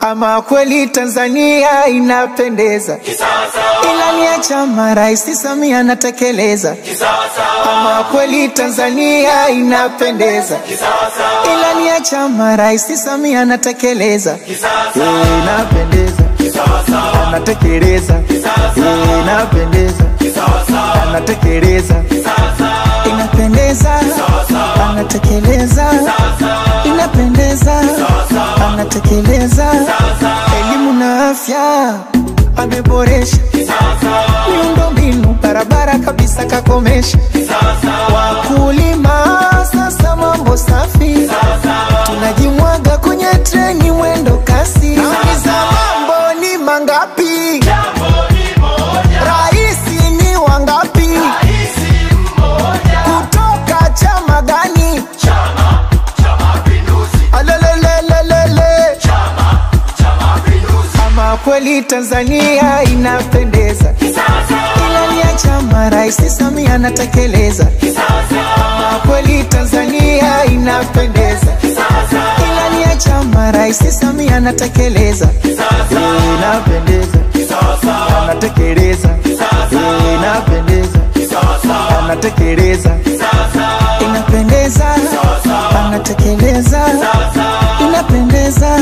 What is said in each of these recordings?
Ama kweli Tanzania inapendeza, ilani ya chama Rais Samia anatekeleza. Ama kweli Tanzania inapendeza, ilani ya chama Rais Samia anatekeleza. Inapendeza, anatekeleza. Inapendeza, anatekeleza. Inapendeza, anatekeleza. Inapendeza, anatekeleza. Elimu na afya ameboresha, miundombinu barabara kabisa kakomesha. Wakulima sasa mambo safi, tunajimwaga kwenye treni mwendo kasi. Nauliza mambo ni mangapi? Raisi ni wangapi? Kutoka chama gani? Alelelelelele. Ama kweli Tanzania inapendeza, ilani ya chama Rais Samia anatekeleza. Ama kweli Tanzania inapendeza, ilani ya chama Rais Samia anatekeleza. Inapendeza, anatekeleza. Inapendeza, anatekeleza. Inapendeza, anatekeleza. Inapendeza,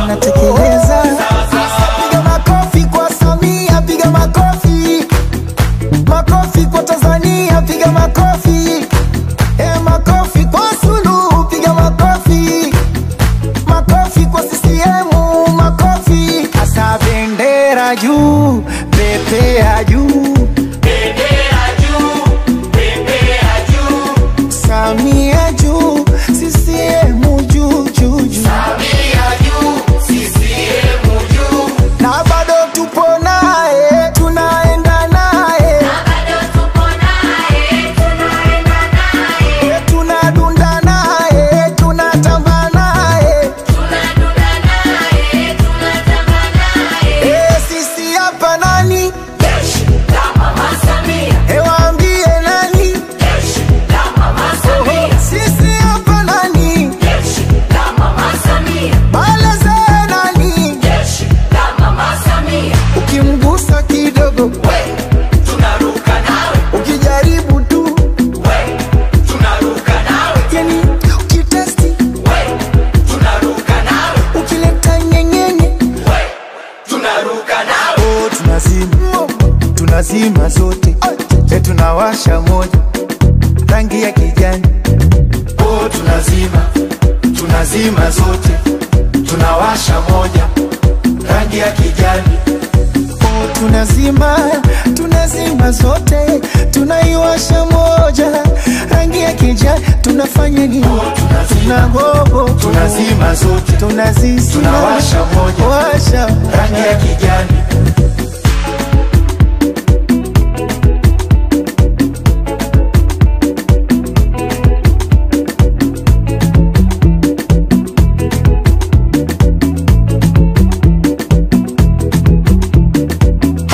anatekeleza. Piga makofi kwa Samia, piga makofi. Makofi kwa Tanzania, piga makofi. Makofi kwa Suluhu, piga makofi. Makofi kwa CCM, makofi. Asa bendera juu, pepea juu. Bendera juu, pepea juu. Samia juu, CCM juu juu juu. Samia juu, CCM juu. Na bado tupo naye, tunaenda naye. Na bado tupo naye, tunaenda naye. Tunadunda naye, tunatamba naye. Tunadunda naye, tunatamba naye. Sisi hapa nani? Jeshi la Mama Samia. Waambie nani? Jeshi la Mama Samia. Sisi hapa nani? Jeshi la Mama Samia. Baleze nani? Jeshi la Mama Samia. Ukimgusa kidogo, We, tunaruka nawe. ukijaribu tu, We, tunaruka nawe. yani ukitesti, We, tunaruka nawe. ukileta nyenyenye, We, tunaruka nawe. oh, tunazima, tunazima zote, tunawasha moja, rangi ya kijani. Oh, tunazima, tunazima zote, tunawasha moja, rangi ya kijani. Oh, tunazima, tunazima zote, tunaiwasha moja, rangi ya kijani. Tunafanya nini? Tunagogo, Tunazima zote, tunazizima, tunawasha moja, washa rangi ya kijani.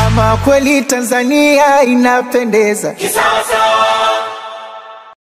Ama kweli Tanzania inapendeza, Kisawasawa.